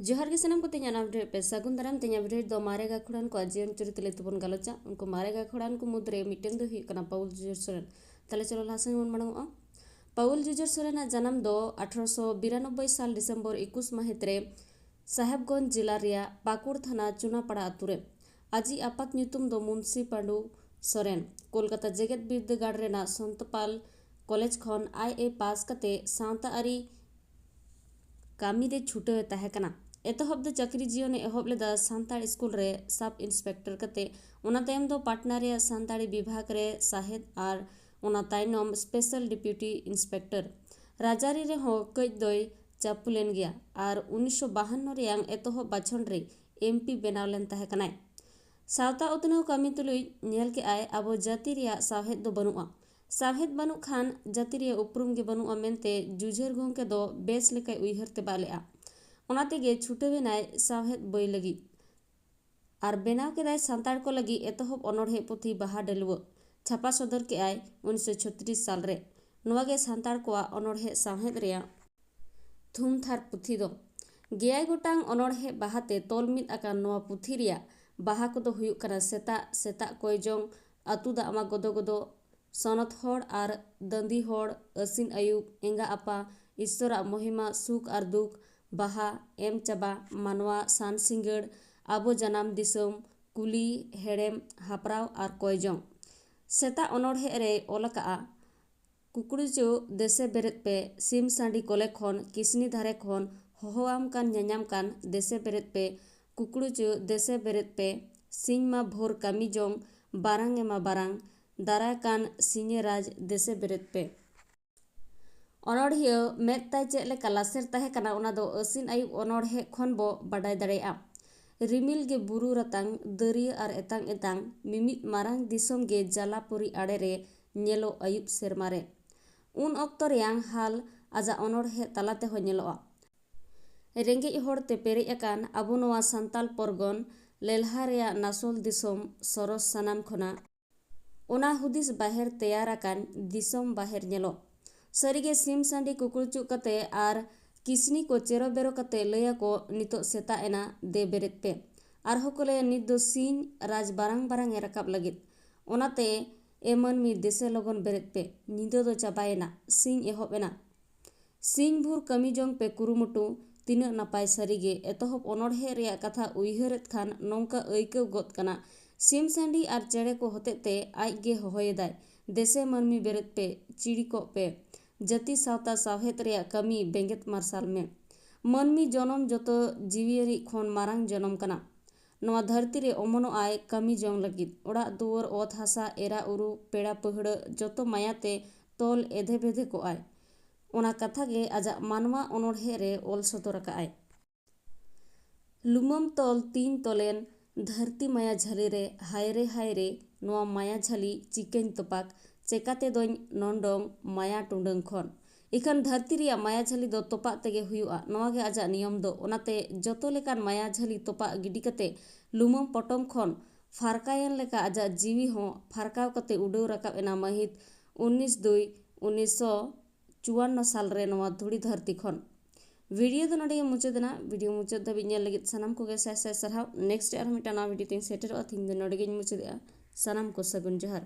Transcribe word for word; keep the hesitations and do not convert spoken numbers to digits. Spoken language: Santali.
ᱡᱚᱦᱟᱨ ᱜᱮ ᱥᱟᱱᱟᱢ ᱠᱚ, ᱛᱮᱦᱮᱧᱟᱜ ᱱᱟᱣᱟ video ᱯᱮ ᱥᱟᱹᱜᱩᱱ ᱫᱟᱨᱟᱢ᱾ ᱛᱮᱦᱮᱧᱟᱜ video ᱫᱚ ᱢᱟᱨᱮ ᱜᱟᱹᱠᱷᱩᱲᱟᱱ ᱠᱚᱣᱟᱜ ᱡᱤᱭᱚᱱ ᱪᱩᱨᱤᱛ ᱞᱟᱹᱭ ᱛᱮᱵᱚᱱ ᱜᱟᱞᱚᱪᱟ᱾ ᱩᱱᱠᱩ ᱢᱟᱨᱮ ᱜᱟᱹᱠᱷᱩᱲᱟᱱ ᱠᱚ ᱢᱩᱫᱽᱨᱮ ᱢᱤᱫᱴᱮᱱ ᱫᱚ ᱦᱩᱭᱩᱜ ᱠᱟᱱᱟ ᱯᱟᱣᱩᱞ ᱡᱩᱡᱷᱟᱹᱨ ᱥᱚᱨᱮᱱ᱾ ᱛᱟᱦᱞᱮ ᱪᱚᱞᱚ ᱞᱟᱦᱟ ᱥᱮᱱ ᱵᱚᱱ ᱢᱟᱲᱟᱝᱚᱜᱼᱟ᱾ ᱯᱟᱣᱩᱞ ᱡᱩᱡᱷᱟᱹᱨ ᱥᱚᱨᱮᱱᱟᱜ ᱡᱟᱱᱟᱢ ᱫᱚ ᱟᱴᱷᱨᱚᱥᱚ ᱵᱤᱨᱟᱱᱚᱵᱵᱳᱭ ᱥᱟᱞ ᱰᱤᱥᱮᱢᱵᱚᱨ ᱮᱠᱩᱥ ᱢᱟᱹᱦᱤᱛ ᱨᱮ ᱥᱟᱦᱮᱵᱽᱜᱚᱸᱡᱽ ᱡᱮᱞᱟ ᱨᱮᱭᱟᱜ ᱯᱟᱠᱩᱲ ᱛᱷᱟᱱᱟ ᱪᱩᱱᱟᱯᱟᱲᱟ ᱟᱛᱳ ᱨᱮ᱾ ᱟᱡᱤᱡ ᱟᱯᱟᱛ ᱧᱩᱛᱩᱢ ᱫᱚ ᱢᱩᱱᱥᱤ ᱯᱟᱸᱰᱩ ᱥᱚᱨᱮᱱ᱾ ᱠᱳᱞᱠᱟᱛᱟ ᱡᱮᱜᱮᱛ ᱵᱤᱨᱫᱟᱹᱜᱟᱲ ᱨᱮᱱᱟᱜ ᱥᱚᱱᱛᱯᱟᱞ ᱠᱚᱞᱮᱡᱽ ᱠᱷᱚᱱ ᱟᱭ ᱮ ᱯᱟᱥ ᱠᱟᱛᱮ ᱥᱟᱶᱛᱟ ᱟᱹᱨᱤ ᱠᱟᱹᱢᱤ ᱨᱮ ᱪᱷᱩᱴᱟᱹᱣ ᱮ ᱛᱟᱦᱮᱸ ᱠᱟᱱᱟ᱾ ᱮᱛᱚᱦᱚᱵ ᱫᱚ ᱪᱟᱹᱠᱨᱤ ᱡᱤᱭᱚᱱ ᱮ ᱮᱦᱚᱵ ᱞᱮᱫᱟ ᱥᱟᱱᱛᱟᱲ ᱥᱠᱩᱞ ᱨᱮ ᱥᱟᱵ ᱤᱱᱥᱯᱮᱠᱴᱚᱨ ᱠᱟᱛᱮ᱾ ᱚᱱᱟ ᱛᱟᱭᱚᱢ ᱫᱚ ᱯᱟᱴᱱᱟ ᱨᱮᱭᱟᱜ ᱥᱟᱱᱛᱟᱲᱤ ᱵᱤᱵᱷᱟᱜᱽ ᱨᱮ ᱥᱟᱦᱮᱫ ᱟᱨ ᱚᱱᱟ ᱛᱟᱭᱱᱚᱢ ᱥᱯᱮᱥᱟᱞ ᱰᱮᱯᱩᱴᱤ ᱤᱱᱥᱯᱮᱠᱴᱚᱨ᱾ ᱨᱟᱡᱽᱟᱹᱨᱤ ᱨᱮᱦᱚᱸ ᱠᱟᱹᱡ ᱫᱚᱭ ᱪᱟᱯᱩ ᱞᱮᱱ ᱜᱮᱭᱟ ᱟᱨ ᱩᱱᱤᱥᱥᱚ ᱵᱟᱦᱟᱱᱱᱚ ᱨᱮᱭᱟᱝ ᱮᱛᱚᱦᱚᱵ ᱵᱟᱪᱷᱚᱱ ᱨᱮ ᱮᱢ ᱯᱤ ᱵᱮᱱᱟᱣ ᱞᱮᱱ ᱛᱟᱦᱮᱸ ᱠᱟᱱᱟᱭ᱾ ᱥᱟᱶᱛᱟ ᱩᱛᱱᱟᱹᱣ ᱠᱟᱹᱢᱤ ᱛᱩᱞᱩᱡ ᱧᱮᱞ ᱠᱮᱜᱼᱟᱭ ᱟᱵᱚ ᱡᱟᱹᱛᱤ ᱨᱮᱭᱟᱜ ᱥᱟᱶᱦᱮᱫ ᱫᱚ ᱵᱟᱹᱱᱩᱜᱼᱟ᱾ ᱥᱟᱶᱦᱮᱫ ᱵᱟᱹᱱᱩᱜ ᱠᱷᱟᱱ ᱡᱟᱹᱛᱤ ᱨᱮᱭᱟᱜ ᱩᱯᱨᱩᱢ ᱜᱮ ᱵᱟᱹᱱᱩᱜᱼᱟ ᱢᱮᱱᱛᱮ ᱡᱩᱡᱷᱟᱹᱨ ᱜᱚᱢᱠᱮ ᱫᱚ ᱵᱮᱥ ᱞᱮᱠᱟᱭ ᱩᱭᱦᱟᱹᱨ ᱛᱮᱵᱟᱜ ᱞᱮᱜᱼᱟ᱾ ᱚᱱᱟ ᱛᱮᱜᱮ ᱪᱷᱩᱴᱟᱹᱣ ᱮᱱᱟᱭ ᱥᱟᱶᱦᱮᱫ ᱵᱟᱹᱭ ᱞᱟᱹᱜᱤᱫ᱾ ᱟᱨ ᱵᱮᱱᱟᱣ ᱠᱮᱫᱟᱭ ᱥᱟᱱᱛᱟᱲ ᱠᱚ ᱞᱟᱹᱜᱤᱫ ᱮᱛᱚᱦᱚᱵ ᱚᱱᱚᱬᱦᱮ ᱯᱩᱛᱷᱤ ᱵᱟᱦᱟ ᱰᱟᱹᱞᱩᱣᱟᱹ᱾ ᱪᱷᱟᱯᱟ ᱥᱚᱫᱚᱨ ᱠᱮᱜᱼᱟᱭ ᱩᱱᱤᱥᱥᱚ ᱪᱷᱚᱛᱨᱤᱥ ᱥᱟᱞ ᱨᱮ᱾ ᱱᱚᱣᱟ ᱜᱮ ᱥᱟᱱᱛᱟᱲ ᱠᱚᱣᱟᱜ ᱚᱱᱚᱬᱦᱮ ᱥᱟᱶᱦᱮᱫ ᱨᱮᱭᱟᱜ ᱛᱷᱩᱢᱛᱷᱟᱨ ᱯᱩᱛᱷᱤ ᱫᱚ᱾ ᱜᱮᱭᱟᱭ ᱜᱚᱴᱟᱝ ᱚᱱᱚᱬᱦᱮ ᱵᱟᱦᱟᱛᱮ ᱛᱚᱞ ᱢᱤᱫ ᱟᱠᱟᱱ ᱱᱚᱣᱟ ᱯᱩᱛᱷᱤ ᱨᱮᱭᱟᱜ ᱵᱟᱦᱟ ᱠᱚᱫᱚ ᱦᱩᱭᱩᱜ ᱠᱟᱱᱟ ᱥᱮᱛᱟᱜ, ᱥᱮᱛᱟᱜ ᱠᱚᱭᱡᱚᱝ, ᱟᱹᱛᱩ ᱫᱟᱜ ᱢᱟ ᱜᱚᱫᱚ ᱜᱚᱫᱚ, ᱥᱚᱱᱚᱛ ᱦᱚᱲ ᱟᱨ ᱫᱟᱹᱱᱫᱤ ᱦᱚᱲ, ᱟᱹᱥᱤᱱ ᱟᱹᱭᱩᱵ, ᱮᱸᱜᱟ ᱟᱯᱟ, ᱤᱥᱥᱚᱨᱟᱜ ᱢᱚᱦᱤᱢᱟ, ᱥᱩᱠ ᱟᱨ ᱫᱩᱠ, ᱵᱟᱦᱟ, ᱮᱢ ᱪᱟᱵᱟ, ᱢᱟᱱᱣᱟ, ᱥᱟᱱ ᱥᱤᱸᱜᱟᱹᱲ, ᱟᱵᱚ ᱡᱟᱱᱟᱢ ᱫᱤᱥᱚᱢ, ᱠᱩᱞᱤ, ᱦᱮᱲᱮᱢ, ᱦᱟᱯᱨᱟᱣ ᱟᱨ ᱠᱚᱭᱡᱚᱝ᱾ ᱥᱮᱛᱟᱜ ᱚᱱᱚᱬᱦᱮ ᱨᱮᱭ ᱚᱞ ᱟᱠᱟᱫᱼᱟ, ᱠᱩᱠᱲᱩᱪᱩ ᱫᱮᱥᱮ ᱵᱮᱨᱮᱫ ᱯᱮ, ᱥᱤᱢ ᱥᱟᱺᱰᱤ ᱠᱚᱞᱮ ᱠᱷᱚᱱ ᱠᱤᱥᱱᱤ ᱫᱷᱟᱨᱮ ᱠᱷᱚᱱ ᱦᱚᱦᱚᱣᱟᱢ ᱠᱟᱱ ᱧᱟᱧᱟᱢ ᱠᱟᱱ ᱫᱮᱥᱮ ᱵᱮᱨᱮᱫ ᱯᱮ, ᱠᱩᱠᱲᱩᱪᱩ ᱫᱮᱥᱮ ᱵᱮᱨᱮᱫ ᱯᱮ, ᱥᱤᱧ ᱢᱟ ᱵᱷᱳᱨ ᱠᱟᱹᱢᱤ ᱡᱚᱝ, ᱵᱟᱨᱟᱝ ᱮᱢᱟ ᱵᱟᱨᱟᱝ, ᱫᱟᱨᱟᱭ ᱠᱟᱱ ᱥᱤᱧᱮ ᱨᱟᱡᱽ ᱫᱮᱥᱮ ᱵᱮᱨᱮᱫ ᱯᱮ᱾ ᱚᱱᱚᱬᱦᱤᱭᱟᱹ ᱢᱮᱫ ᱛᱟᱭ ᱪᱮᱫ ᱞᱮᱠᱟ ᱞᱟᱥᱮᱨ ᱛᱟᱦᱮᱸ ᱠᱟᱱᱟ, ᱚᱱᱟ ᱫᱚ ᱟᱹᱥᱤᱱ ᱟᱹᱭᱩᱵ ᱚᱱᱚᱬᱦᱮ ᱠᱷᱚᱱ ᱵᱚ ᱵᱟᱰᱟᱭ ᱫᱟᱲᱮᱭᱟᱜᱼᱟ᱾ ᱨᱤᱢᱤᱞ ᱜᱮ ᱵᱩᱨᱩ ᱨᱟᱛᱟᱝ, ᱫᱟᱹᱨᱭᱟᱹ ᱟᱨ ᱮᱛᱟᱝ ᱮᱛᱟᱝ, ᱢᱤᱢᱤᱫ ᱢᱟᱨᱟᱝ ᱫᱤᱥᱚᱢ ᱜᱮ ᱡᱟᱞᱟᱯᱩᱨᱤ ᱟᱲᱮ ᱨᱮ ᱧᱮᱞᱚᱜ ᱟᱹᱭᱩᱵ ᱥᱮᱨᱢᱟ ᱨᱮ᱾ ᱩᱱ ᱚᱠᱛᱚ ᱨᱮᱭᱟᱝ ᱦᱟᱞ ᱟᱡᱟᱜ ᱚᱱᱚᱬᱦᱮ ᱛᱟᱞᱟ ᱛᱮᱦᱚᱸ ᱧᱮᱞᱚᱜᱼᱟ᱾ ᱨᱮᱸᱜᱮᱡ ᱦᱚᱲ ᱛᱮ ᱯᱮᱨᱮᱡ ᱟᱠᱟᱱ ᱟᱵᱚ ᱱᱚᱣᱟ ᱥᱟᱱᱛᱟᱞ ᱯᱚᱨᱜᱚᱱ ᱞᱮᱞᱦᱟ ᱨᱮᱭᱟᱜ ᱱᱟᱥᱚᱞ ᱫᱤᱥᱚᱢ ᱥᱚᱨᱚᱥ ᱥᱟᱱᱟᱢ ᱠᱷᱚᱱᱟᱜ ᱚᱱᱟ ᱦᱩᱫᱤᱥ ᱵᱟᱦᱮᱨ ᱛᱮᱭᱟᱨ ᱟᱠᱟᱱ ᱫᱤᱥᱚᱢ ᱵᱟᱦᱮᱨ ᱧᱮᱞᱚᱜ᱾ ᱥᱟᱹᱨᱤᱜᱮ ᱥᱤᱢ ᱥᱟᱺᱰᱤ ᱠᱩᱠᱲᱩ ᱪᱩᱜ ᱠᱟᱛᱮ ᱟᱨ ᱠᱤᱥᱱᱤ ᱠᱚ ᱪᱮᱨᱚ ᱵᱮᱨᱚ ᱠᱟᱛᱮ ᱞᱟᱹᱭᱟᱠᱚ, "ᱱᱤᱛᱚᱜ ᱥᱮᱛᱟᱜ ᱮᱱᱟ, ᱫᱮ ᱵᱮᱨᱮᱫ ᱯᱮ᱾" ᱟᱨᱦᱚᱸ ᱠᱚ ᱞᱟᱹᱭᱟ, "ᱱᱤᱛ ᱫᱚ ᱥᱤᱧ ᱨᱟᱡᱽ ᱵᱟᱨᱟᱝ ᱵᱟᱨᱟᱝ ᱮ ᱨᱟᱠᱟᱵ ᱞᱟᱹᱜᱤᱫ᱾ ᱚᱱᱟᱛᱮ ᱮ ᱢᱟᱹᱱᱢᱤ, ᱫᱮᱥᱮ ᱞᱚᱜᱚᱱ ᱵᱮᱨᱮᱫ ᱯᱮ, ᱧᱤᱫᱟᱹ ᱫᱚ ᱪᱟᱵᱟᱭᱮᱱᱟ, ᱥᱤᱧ ᱮᱦᱚᱵ ᱮᱱᱟ᱾ ᱥᱤᱧ ᱵᱷᱳᱨ ᱠᱟᱹᱢᱤ ᱡᱚᱝ ᱯᱮ ᱠᱩᱨᱩᱢᱩᱴᱩ, ᱛᱤᱱᱟᱹᱜ ᱱᱟᱯᱟᱭ ᱥᱟᱹᱨᱤᱜᱮ᱾" ᱮᱛᱚᱦᱚᱵ ᱚᱱᱚᱬᱦᱮ ᱨᱮᱭᱟᱜ ᱠᱟᱛᱷᱟ ᱩᱭᱦᱟᱹᱨᱮᱫ ᱠᱷᱟᱱ ᱱᱚᱝᱠᱟ ᱟᱹᱭᱠᱟᱹᱣ ᱜᱚᱫ ᱠᱟᱱᱟ, ᱥᱤᱢ ᱥᱟᱺᱰᱤ ᱟᱨ ᱪᱮᱬᱮ ᱠᱚ ᱦᱚᱛᱮᱛᱮ ᱟᱡ ᱜᱮ ᱦᱚᱦᱚᱭᱮᱫᱟᱭ, "ᱫᱮᱥᱮ ᱢᱟᱹᱱᱢᱤ ᱵᱮᱨᱮᱫ ᱯᱮ, ᱪᱤᱲᱤ ᱠᱚᱜ ᱯᱮ, ᱡᱟᱹᱛᱤ ᱥᱟᱶᱛᱟ ᱥᱟᱶᱦᱮᱫ ᱨᱮᱭᱟᱜ ᱠᱟᱹᱢᱤ ᱵᱮᱸᱜᱮᱫ ᱢᱟᱨᱥᱟᱞ ᱢᱮ᱾ ᱢᱟᱹᱱᱢᱤ ᱡᱚᱱᱚᱢ ᱡᱚᱛᱚ ᱡᱤᱣᱤᱭᱟᱹᱨᱤ ᱠᱷᱚᱱ ᱢᱟᱨᱟᱝ ᱡᱚᱱᱚᱢ ᱠᱟᱱᱟ᱾ ᱱᱚᱣᱟ ᱫᱷᱟᱹᱨᱛᱤ ᱨᱮ ᱚᱢᱚᱱᱚᱜ ᱟᱭ ᱠᱟᱹᱢᱤ ᱡᱚᱝ ᱞᱟᱹᱜᱤᱫ᱾ ᱚᱲᱟᱜ ᱫᱩᱣᱟᱹᱨ, ᱚᱛ ᱦᱟᱥᱟ, ᱮᱨᱟ ᱩᱨᱩ, ᱯᱮᱲᱟ ᱯᱟᱹᱦᱲᱟᱹ ᱡᱚᱛᱚ ᱢᱟᱭᱟᱛᱮ ᱛᱚᱞ ᱮᱫᱷᱮ ᱵᱮᱫᱷᱮ ᱠᱚᱜᱼᱟᱭ᱾" ᱚᱱᱟ ᱠᱟᱛᱷᱟ ᱜᱮ ᱟᱡᱟᱜ ᱢᱟᱱᱣᱟ ᱚᱱᱚᱬᱦᱮ ᱨᱮ ᱚᱞ ᱥᱚᱫᱚᱨ ᱟᱠᱟᱫᱼᱟᱭ᱾ ᱞᱩᱢᱟᱹᱢ ᱛᱚᱞ ᱛᱤᱧ ᱛᱚᱞᱮᱱ, ᱫᱷᱟᱹᱨᱛᱤ ᱢᱟᱭᱟ ᱡᱷᱟᱹᱞᱤ ᱨᱮ, ᱦᱟᱭ ᱨᱮ ᱦᱟᱭ ᱨᱮ, ᱱᱚᱣᱟ ᱢᱟᱭᱟ ᱡᱷᱟᱹᱞᱤ ᱪᱤᱠᱟᱹᱧ ᱛᱚᱯᱟᱜ, ᱪᱮᱠᱟᱛᱮ ᱫᱚᱧ ᱱᱚᱰᱚᱝ ᱢᱟᱭᱟ ᱴᱩᱰᱟᱹᱝ ᱠᱷᱚᱱ᱾ ᱤᱠᱷᱟᱹᱱ ᱫᱷᱟᱹᱨᱛᱤ ᱨᱮᱭᱟᱜ ᱢᱟᱭᱟ ᱡᱷᱟᱹᱞᱤ ᱫᱚ ᱛᱚᱯᱟᱜ ᱛᱮᱜᱮ ᱦᱩᱭᱩᱜᱼᱟ, ᱱᱚᱣᱟ ᱜᱮ ᱟᱡᱟᱜ ᱱᱤᱭᱚᱢ ᱫᱚ᱾ ᱚᱱᱟᱛᱮ ᱡᱚᱛᱚ ᱞᱮᱠᱟᱱ ᱢᱟᱭᱟ ᱡᱷᱟᱹᱞᱤ ᱛᱚᱯᱟᱜ ᱜᱤᱰᱤ ᱠᱟᱛᱮ ᱞᱩᱢᱟᱹᱢ ᱯᱚᱴᱚᱢ ᱠᱷᱚᱱ ᱯᱷᱟᱨᱠᱟᱭᱮᱱ ᱞᱮᱠᱟ ᱟᱡᱟᱜ ᱡᱤᱣᱤ ᱦᱚᱸ ᱯᱷᱟᱨᱠᱟᱣ ᱠᱟᱛᱮ ᱩᱰᱟᱹᱣ ᱨᱟᱠᱟᱵ ᱮᱱᱟ ᱢᱟᱹᱦᱤᱛ ᱩᱱᱤᱥ ᱫᱩᱭ ᱩᱱᱤᱥᱥᱚ ᱪᱩᱣᱟᱱᱱᱚ ᱥᱟᱞ ᱨᱮ ᱱᱚᱣᱟ ᱫᱷᱩᱲᱤ ᱫᱷᱟᱹᱨᱛᱤ ᱠᱷᱚᱱ᱾ ᱵᱷᱤᱰᱤᱭᱳ ᱫᱚ ᱱᱚᱰᱮ ᱜᱮ ᱢᱩᱪᱟᱹᱫ ᱮᱱᱟ᱾ ᱵᱷᱤᱰᱤᱭᱳ ᱢᱩᱪᱟᱹᱫ ᱫᱷᱟᱹᱵᱤᱡ ᱧᱮᱞ ᱞᱟᱹᱜᱤᱫ ᱥᱟᱱᱟᱢ ᱠᱚᱜᱮ ᱥᱟᱭ ᱥᱟᱭ ᱥᱟᱨᱦᱟᱣ᱾ ᱱᱮᱠᱥᱴ ᱟᱨᱦᱚᱸ ᱢᱤᱫᱴᱟᱝ ᱱᱟᱣᱟ ᱵᱷᱤᱰᱤᱭᱳ ᱛᱤᱧ ᱥᱮᱴᱮᱨᱚᱜᱼᱟ᱾ ᱛᱤᱦᱤᱧ ᱫᱚ ᱱᱚᱰᱮ ᱜᱤᱧ ᱢᱩᱪᱟᱹᱫᱮᱜᱼᱟ᱾ ᱥᱟᱱᱟᱢ ᱠᱚ ᱥᱟᱹᱜᱩᱱ ᱡᱚᱦᱟᱨ᱾